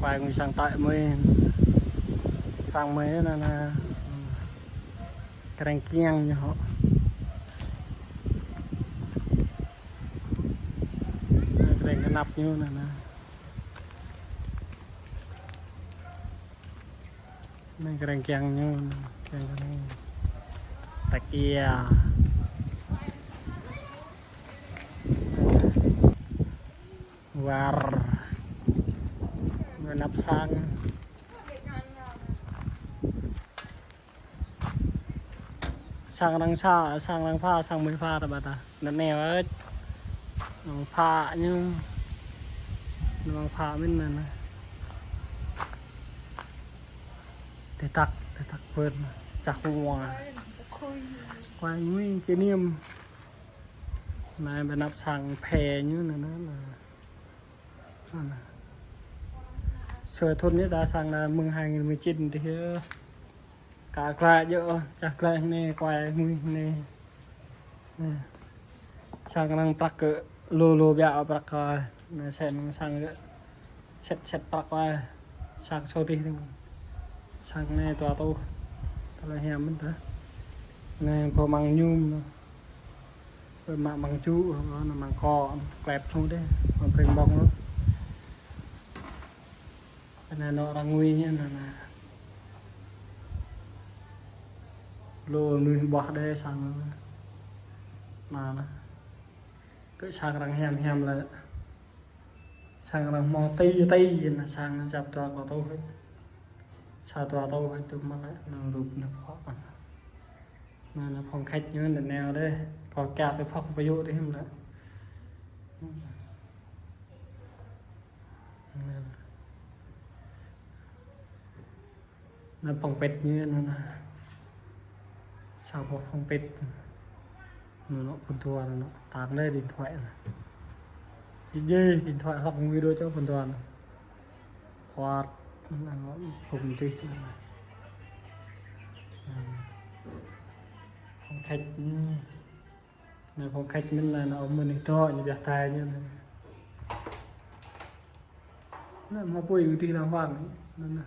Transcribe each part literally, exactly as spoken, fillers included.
Pai ngui sang tơi mơi. Sang mơi anai anai. Kreng kiăng ñu hŏ. Kreng kơnăp ñu anai anai. Anai kreng kiăng ñu, kreng kiăng. Tăk ia. War. Anăp sang. Sang arăng sa, sang arăng pha, sang mơi pha ta ƀă ta. Anŭn neo ơi. Arăng pha ñu. Arăng pha mĭn anai anai. Tơtăk, tơtăk pơn. Čah hua. Kuai ngui kỷ niệm. Anai ƀơi anăp sang phe ñu anai anai. Anai. Sơ thun ñu ta sang anai mơ̆ng hai nghìn mười chín tih. Ka glăi djơ̆, čah glăi anai, kuai ngui anai. Anai. Sang arăng prăk kơ lu lu biă prăk kơ. Anai sen sang kơ. Set set prăk kơ. Sang sô tih anai. Sang anai tua tuh. Tơlơi hiam mĭn ta. Anai pô măng ñum. Pô mă măng ču, anai măng kŏ, klep su dih. Mă pring bong lu. Anai anŏ arăng ngui ñu anai anai. Lu mnuih ƀuah đơi sang anai. Anai anai. Kơ sang arăng hiam hiam lĕ. Sang arăng hmâo tơi tơi anai sang čap dua kơ tuh. Sa dua tuh tŭ mă lĕ anai rup anai pho. Anai anai phòng khách ñu anai neo đơi. Kâo kiăng tui phòng ƀu djơ̆ tih hiư̆m lĕ. Anai. Anai phòng pet ñu anai anai. Sa boh phòng pet. Anai anŏ pơtuan anai anŏ. Tang đơi điện thoại anai. Djơ̆ djơ̆ điện thoại hlăp ngui đôč čô pơtuan. Kuat anai anŏ phung tih anai. Phòng khách ñu. Anai phòng khách mĭn anai anŏ mơnuih dŏ ñu biă tai ñu anai. Anai hmâo apui ư tih lăng wang anai anai.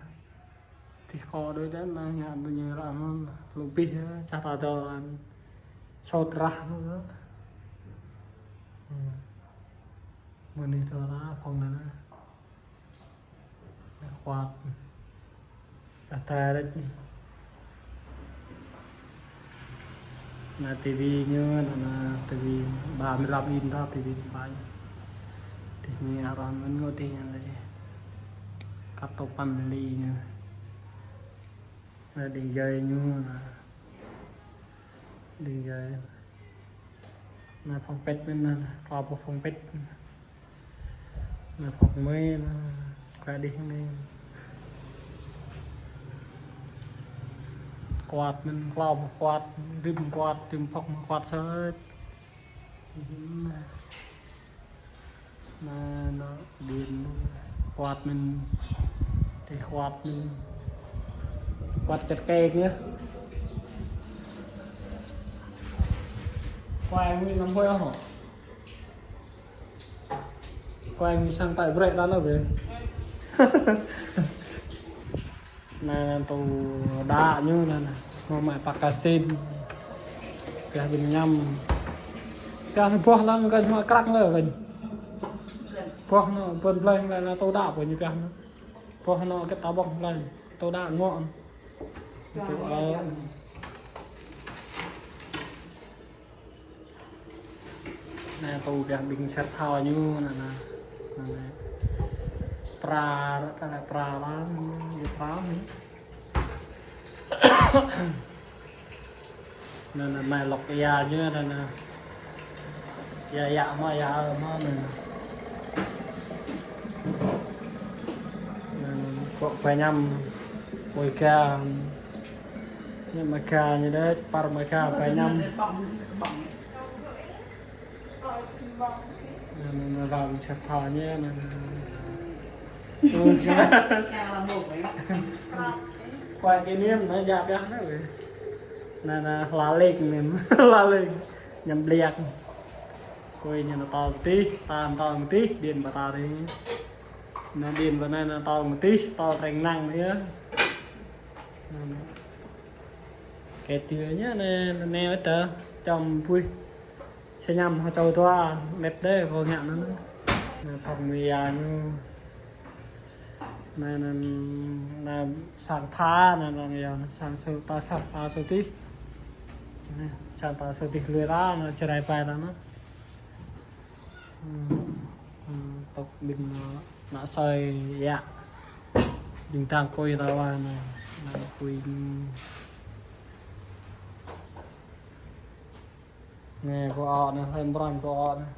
Tih kâo đơi đan anai ñan tui ñu ră mơ̆n. Lu pih čah ta dŏ lăng. Sôt rah mơ̆n. Mơnuih dŏ ră phòng anai anai. Anai kuat. Rah tai rĕč. Anai tivi ñu, anai tivi ba mươi lăm inch ta tivi ƀai. Tih ñu arăng mơ̆n ngŏ tih ñu anai. Kăt tŏ păn li ñu. Anai điện giấy ñu anai. Điện giấy. Anai phòng pet mơ̆n anai, klâo boh phòng pet. Anai phòng mơi anai, kơ đih anai. Kuat mơ̆n, klâo boh kuat, rĭm kuat, rĭm phòng kuat sơ̆. Anai anŏ điện kuat mơ̆n, tih kuat mơ̆n. Kuat kĕt kĕk ñu. Kuai ngui năm hôi ôh. Kuai ngui sang tơi brek đan ôh bĕ. Anai, anai tŭ đă ñu anai, anai. Hmâo mă pơkă stin. Pioh ƀing ñăm. Pioh anai boh lăng kơ hmâo krăk lĕ kơ. Boh anai, bơ̆n blơi lĕ anai tŭ đă pô ñu pioh anai. Boh anai kơ ta boh blơi. Tŭ đă ngŏ. Tŭ, ơ. Anai tŭ pioh ƀing set thâo ñu anai, anai. Anai. Pra, ta lĕ pra lăng, ñu pra ñu. Anai, anai, mai lŏk ia ñu anai, anai. Ia, ia mă, ia mă anai. Anai, anai, kŏ ba ñăm, ƀơi ga. Ñu mă ga ñu đĕč, păr mă ga ba ñăm. Anai, anai, anai, răm sat thâo ñu, anai, anai. Kuai kỷ niệm anai, djă pioh anai wĕ. Anai, anai, hla lek anai, hla lek. Ñăm ƀliăk. Kuai ñu anai tơl tih, ta tơl tih, điện ba ta ri. Anai điện vào anai, anai tơl mơ̆ tih, tơl reng năng yơh. Anai, anai. Kĕt tui anai, anai, anai, anai, wơ̆t tơ, čăm pui. Sơñăm hơčâo dua, mĕt đơi, kâo ngă anŭn. Anai, phŏng mia ñu. Anai, anai, anai, sang tha, anai, anai, yơh, anai, sang su, ta sang ta su tih. Anai, sang ta su tih lui ra, anai, čơrai pai ra, anai. Hm, hm, tŏk ƀing, ơ, ană sơi yă. Ƀing dang apui ta wa anai, dang apui. Anai, pô-ŏ anai, hlơi mrăn pô-ŏ anai.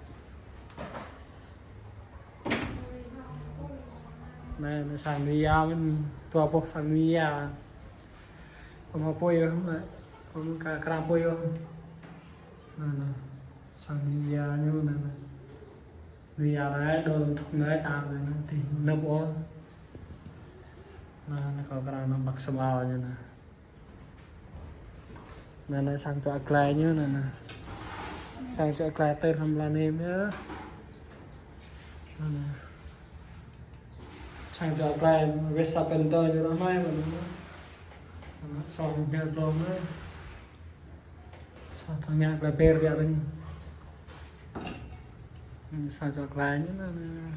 Anai, anai sang mia mơ̆n, dua boh sang mia. Kâo hmâo apui yơh, anai. Kâo hmâo kơ, kơ apui yơh. Anai, anai. Sang mia ñu anai, anai. Mia anai, đôl thŭk anai, ta anai, anai, tih năp ôh. Anai, anai, kâo kơ anai, anai, ƀăk sơmao ñu anai. Anai, anai, sang čuă glai ñu anai, anai. Sang čuă glai tơl hrŏm la nem yơh. Anai, anai. Sang čuă glai, wĕ sa pơ̆n tơ ñu ră anai, anai, anai. Anai, sang ngă glông anai. Sa thâo ngă glai ber biă ƀing. Anai, sang čuă glai ñu anai, anai.